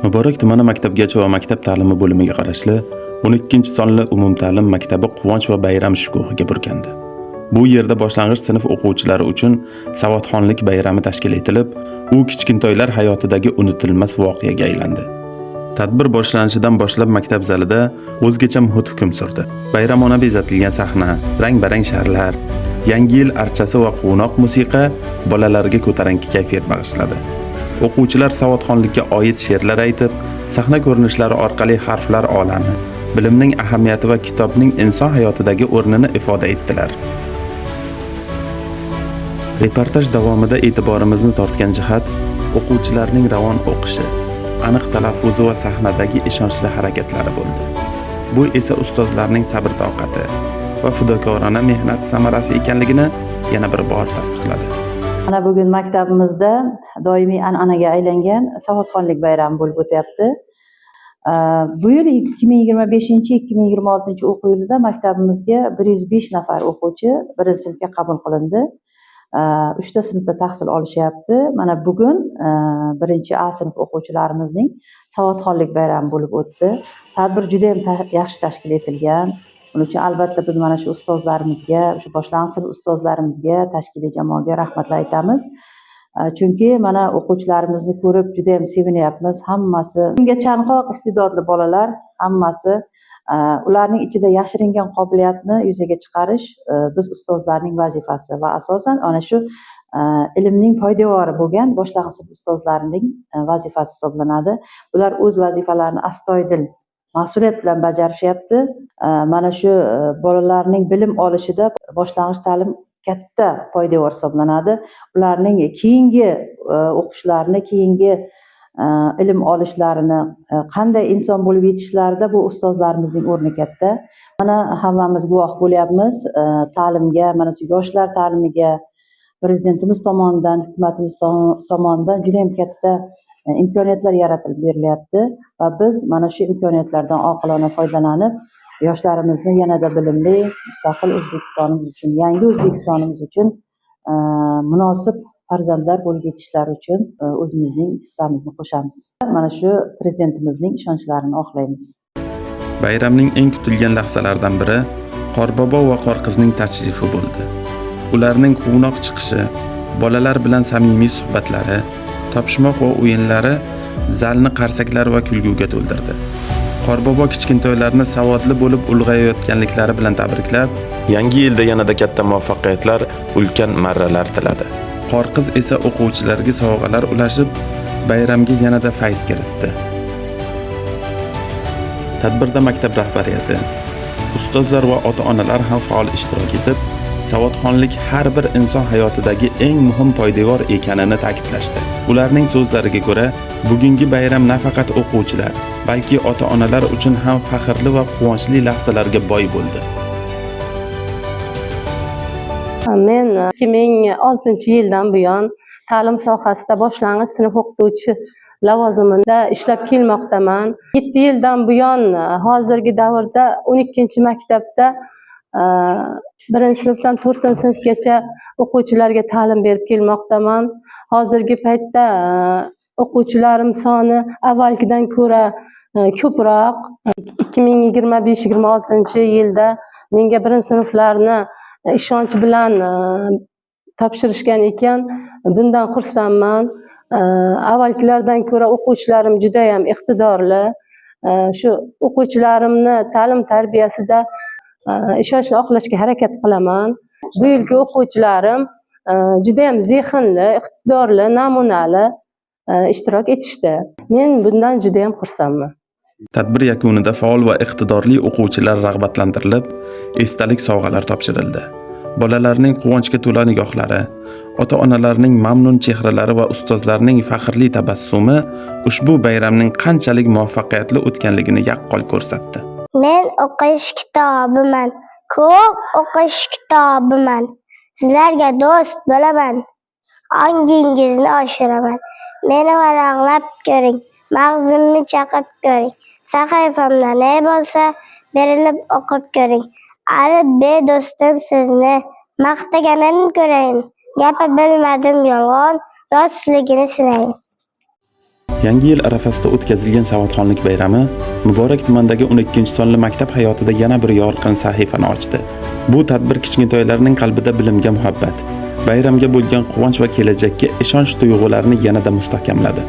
Muborak tumani maktabgacha va maktab ta'limi bo'limiga qarashli 12-sonli umumta'lim maktabi quvonch va bayram shukuhiga burkandi. Bu yerda boshlang'ich sinf o'quvchilari uchun savodxonlik bayrami tashkil etilib, u kichkintoylar hayotidagi unutilmas voqeaga aylandi. Tadbir boshlanishidan boshlab maktab zalida o'zgacha muhit hukm surdi. Bayramona bezatilgan sahna, rang-barang sharlar, Yangi yil archasi va quvnoq musiqa bolalarga ko'tarinki kayfiyat bag'ishladi. O'quvchilar savodxonlikka oid she'rlar aytib, sahna ko'rinishlari orqali harflar olami, bilimning ahamiyati va kitobning inson hayotidagi o'rnini ifoda etdilar. Reportaj davomida e'tiborimizni tortgan jihat o'quvchilarning ravon o'qishi, aniq talaffuzi va sahnadagi ishonchli harakatlari bo'ldi. Bu esa ustozlarning sabr-toqati va fidokorona mehnati samarasi ekanligini yana bir bor tasdiqladi. Mana bugun maktabimizda doimiy an'anaga aylangan savodxonlik bayrami bo'lib o'tyapti. Bu yil 2025-2026 o'quv yilida maktabimizga 105 nafar o'quvchi birinchi sinfga qabul qilindi. Uchta sinfda tahsil olishyapti. Mana bugun birinchi A sinf o'quvchilarimizning savodxonlik bayrami bo'lib o'tdi. Tadbir juda ham yaxshi tashkil etilgan. Buning uchun albatta biz mana shu ustozlarimizga, shu boshlang'ich sinf ustozlarimizga, tashkiliy jamoaga rahmatlar aytamiz. Chunki mana o'quvchilarimizni ko'rib juda ham sevinyapmiz. Hammasi unga chanqoq iste'dodli bolalar, hammasi ularning ichida yashiringan qobiliyatni yuzaga chiqarish biz ustozlarning vazifasi va asosan ana shu ilmning poydevori bo'lgan boshlang'ich sinf ustozlarining vazifasi hisoblanadi. Ular o'z vazifalarini astoydil mas'uliyat bilan bajarishyapti. Mana shu bolalarning bilim olishida boshlang'ich ta'lim katta poydevor hisoblanadi. Ularning keyingi o'qishlarini, keyingi ilm olishlarini, qanday inson bo'lib yetishishlarida bu ustozlarimizning o'rni katta. Mana hammamiz guvoh bo'lyapmiz, ta'limga, mana shu yoshlar ta'limiga prezidentimiz tomonidan, hukumatimiz tomonidan juda ham katta imkoniyatlar yaratilib berilyapti va biz mana shu imkoniyatlardan oqilona foydalanib, yoshlarimizni yanada bilimli, mustaqil O'zbekistonimiz uchun, yangi O'zbekistonimiz uchun munosib farzandlar bo'lib yetishishlari uchun o'zimizning hissamizni qo'shamiz. Mana shu prezidentimizning ishonchlarini oqlaymiz. Bayramning eng kutilgan lahzalaridan biri Qorbobo va Qorqizning tashrifi bo'ldi. Ularning quvnoq chiqishi, bolalar bilan samimiy suhbatlari, topishmoq va o'yinlari zalni qarsaklar va kulguga to'ldirdi. Qorbobo kichkintoylarni savodli bo'lib ulg'ayayotganliklari bilan tabriklab, yangi yilda yanada katta muvaffaqiyatlar, ulkan marralar tiladi. Qorqiz esa o'quvchilarga sovg'alar ulashib, bayramga yanada fayz kiritdi. Tadbirda maktab rahbariyati, ustozlar va ota-onalar ham faol ishtirok etib, savodxonlik har bir inson hayotidagi eng muhim poydevor ekanini ta'kidlashdi. Ularning so'zlariga ko'ra, bugungi bayram nafaqat o'quvchilar, balki ota-onalar uchun ham faxrli va quvonchli lahzalarga boy bo'ldi. Men 2006 yildan buyon ta'lim sohasida boshlang'ich sinf o'qituvchi lavozimida ishlab kelmoqdaman. 7 yildan buyon hozirgi davrda 12-maktabda birinchi sinfdan to'rtinchi sinfgacha o'quvchilarga ta'lim berib kelmoqdaman. Hozirgi paytda o'quvchilarim soni avvalgidan ko'ra ko'proq. 2025-26 yilda menga birinchi sinflarni ishonch bilan topshirishgan ekan, bundan xursandman. Avvalgilardan ko'ra o'quvchilarim judayam iqtidorli. Shu o'quvchilarimni ta'lim tarbiyasida ishonchni oqlashga harakat qilaman. Bu yilgi o'quvchilarim judayam zehnli, iqtidorli, namunali ishtirok etishdi. Men bundan judayam xursandman. Tadbir yakunida faol va iqtidorli o'quvchilar rag'batlantirilib, esdalik sovg'alar topshirildi. Bolalarning quvonchga to'la nigohlari, ota-onalarning mamnun chehralari va ustozlarning faxrli tabassumi ushbu bayramning qanchalik muvaffaqiyatli o'tganligini yaqqol ko'rsatdi. Men o'qish kitobiman, ko'p o'qish kitobiman. Sizlarga do'st bo'laman, ongingizni oshiraman. Meni varaqlab ko'ring, mag'zimni chaqib ko'ring. Sahifamda ne bo'lsa, berilib o'qib ko'ring. Alif B do'stim sizni maqtaganin ko'rayin. Gapi bilmadim yolg'on, rostligini sinayin. Yangi yil arafasida o'tkazilgan savodxonlik bayrami Muborak tumanidagi 12-sonli maktab hayotida yana bir yorqin sahifani ochdi. Bu tadbir kichkintoylarning qalbida bilimga muhabbat, bayramga bo'lgan quvonch va kelajakka ishonch tuyg'ularini yanada mustahkamladi.